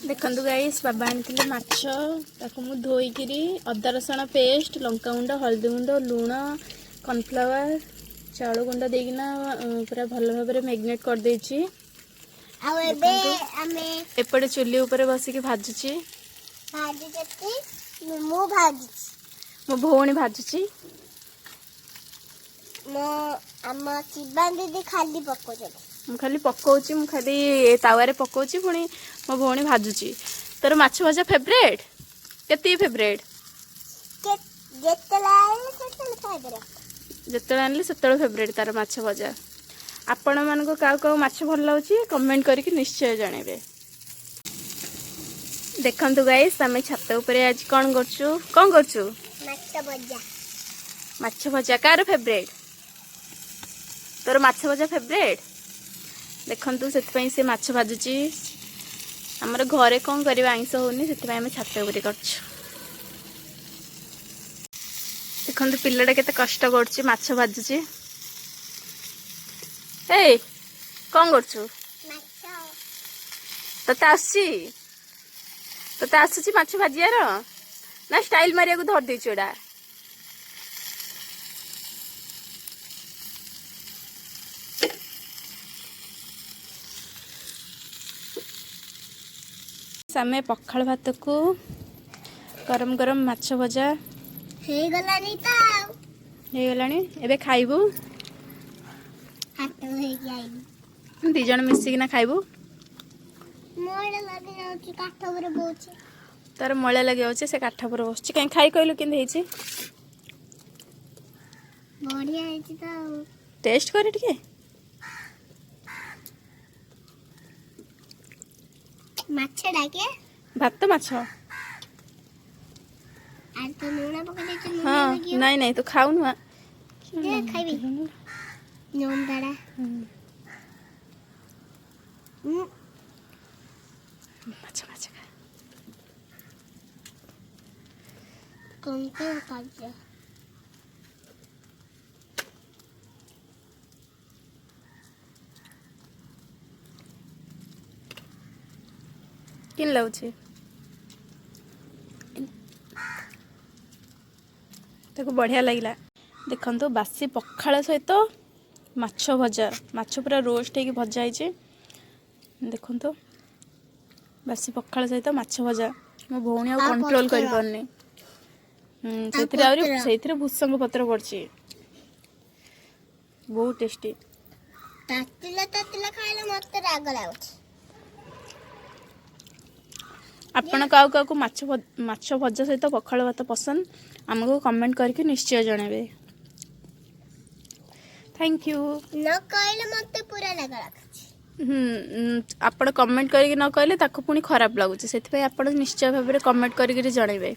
ଦେଖନ୍ତୁ ଗାଇସ୍, ବାବା ଆଣିଥିଲେ ମାଛ। ତାକୁ ମୁଁ ଧୋଇକିରି ଅଦା ରସୁଣ ପେଷ୍ଟ, ଲଙ୍କାଗୁଣ୍ଡ, ହଳଦୀ ଗୁଣ୍ଡ, ଲୁଣ, କର୍ଣ୍ଣଫ୍ଲାୱାର, ଚାଉଳ ଗୁଣ୍ଡ ଦେଇକିନା ପୁରା ଭଲ ଭାବରେ ମ୍ୟାରିନେଟ୍ କରିଦେଇଛି। ଆଉ ଏବେ ଦେଖନ୍ତୁ। ଆମେ ଏପଟେ ଚୁଲି ଉପରେ ବସିକି ଭାଜୁଛି। ଭାଜୁଛନ୍ତି, ମୁଁ ଭାଜୁଛି। ମୋ ଭଉଣୀ ଭାଜୁଛି। ମୋ ଆମ ଶିବାନ ଦିଦି ଖାଲି ପକଉଛନ୍ତି। ମୁଁ ଖାଲି ପକଉଛି, ମୁଁ ଖାଲି ତାୱାରେ ପକଉଛି, ପୁଣି ମୋ ଭଉଣୀ ଭାଜୁଛି। ତୋର ମାଛ ଭଜା ଫେଭରେଟ୍? କେତିକି ଫେଭରେଟ୍? ଯେତେବେଳେ ଆଣିଲେ ସେତେବେଳେ ଖାଇପାରିବ। ଯେତେବେଳେ ଆଣିଲେ ସେତେବେଳେ ଫେଭରେଟ୍ ତାର ମାଛ ଭଜା। ଆପଣମାନଙ୍କୁ କାହାକୁ କାହାକୁ ମାଛ ଭଲ ଲାଗୁଛି, କମେଣ୍ଟ କରିକି ନିଶ୍ଚୟ ଜଣେଇବେ। ଦେଖନ୍ତୁ ଗାଇସ୍, ଆମେ ଛାତ ଉପରେ ଆଜି କ'ଣ କରୁଛୁ? କ'ଣ କରୁଛୁ? ମାଛ ଭଜା। ମାଛ ଭଜା କାହାର ଫେଭରେଟ୍? ତୋର ମାଛ ଭଜା ଫେଭରେଟ୍? ଦେଖନ୍ତୁ, ସେଥିପାଇଁ ସେ ମାଛ ଭାଜୁଛି। ଆମର ଘରେ କ'ଣ କରିବା, ଆଇଁଷ ହଉନି, ସେଥିପାଇଁ ଆମେ ଛାତ ଉପରେ କରୁଛୁ। ଦେଖନ୍ତୁ, ପିଲାଟା କେତେ କଷ୍ଟ କରୁଛି, ମାଛ ଭାଜୁଛି। ଏଇ, କ'ଣ କରୁଛୁ? ମାଛ। ତତେ ଆସୁଛି? ତତେ ଆସୁଛି ମାଛ ଭାଜିବାର ନା ଷ୍ଟାଇଲ ମାରିବାକୁ ଧରି ଦେଇଛୁ ଏଇଟା? ଆମେ ପଖାଳ ଭାତକୁ ଗରମ ଗରମ ମାଛ ଭଜା ହେଇଗଲାଣି ତ ଆଉ। ହେଇଗଲାଣି, ଏବେ ଖାଇବୁ। ହାତ ହେଇକି ଆଇଲି। ଦି ଜଣ ମିଶିକିନା ଖାଇବୁ। ମଇଳା ଲାଗି ଯାଉଛି, କାଠ ଉପରେ ବଉଛି। ତାର ମଇଳା ଲାଗିଯାଉଛି, ସେ କାଠ ଉପରେ ବସୁଛି। କାହିଁ, ଖାଇ କହିଲୁ କେମିତି ହେଇଛି? ବଢିଆ ହେଇଛି ତ ଆଉ। ଟେଷ୍ଟ କରେ ଟିକେ। ମାଛ ଡାକେ। ଭାତ ମାଛ। ଆଉ ତ ଲୁଣ ପକେଇ ଦେଇଛୁ, ଲୁଣ ଲାଗିବ। ନାଇଁ ନାଇଁ, ତୁ ଖାଉନୁ ଆ। ଦେ, ଖାଇବି। ଲୁଣଟା। ମାଛ, ମାଛ ଖା। କଣ କାର୍ଯ୍ୟ? କେମିତି ଲାଗୁଛି ତାକୁ? ବଢ଼ିଆ ଲାଗିଲା। ଦେଖନ୍ତୁ, ବାସି ପଖାଳ ସହିତ ମାଛ ଭଜା, ମାଛ ପୁରା ରୋଷ୍ଟ ହେଇକି ଭଜା ହେଇଛି। ଦେଖନ୍ତୁ, ବାସି ପଖାଳ ସହିତ ମାଛ ଭଜା। ମୋ ଭଉଣୀ ଆଉ ଆଉ କଣ୍ଟ୍ରୋଲ ପତ୍ର। କରିପାରୁନି। ସେଥିରେ ଆହୁରି ପତ୍ର। ସେଇଥିରେ ଭୃସଙ୍ଗ ପତ୍ର ପଡ଼ିଛି। ବହୁତ ଟେଷ୍ଟି। ତାତିଲା ତାତିଲା ଖାଇଲେ ମତେ ରାଗ ଲାଗୁଛି। ଆପଣ କାହାକୁ କାହାକୁ ମାଛ ଭଜା ସହିତ ପଖାଳ ଭାତ ପସନ୍ଦ, ଆମକୁ କମେଣ୍ଟ କରିକି ନିଶ୍ଚୟ ଜଣାଇବେ। Thank you. ନ କହିଲେ ମତେ ପୁରା ରାଗ ଲାଗୁଛି। ଆପଣ କମେଣ୍ଟ କରିକି ନ କହିଲେ ତାକୁ ପୁଣି ଖରାପ ଲାଗୁଛି। ସେଥିପାଇଁ ଆପଣ ନିଶ୍ଚୟ ଭାବରେ କମେଣ୍ଟ କରିକିରି ଜଣାଇବେ।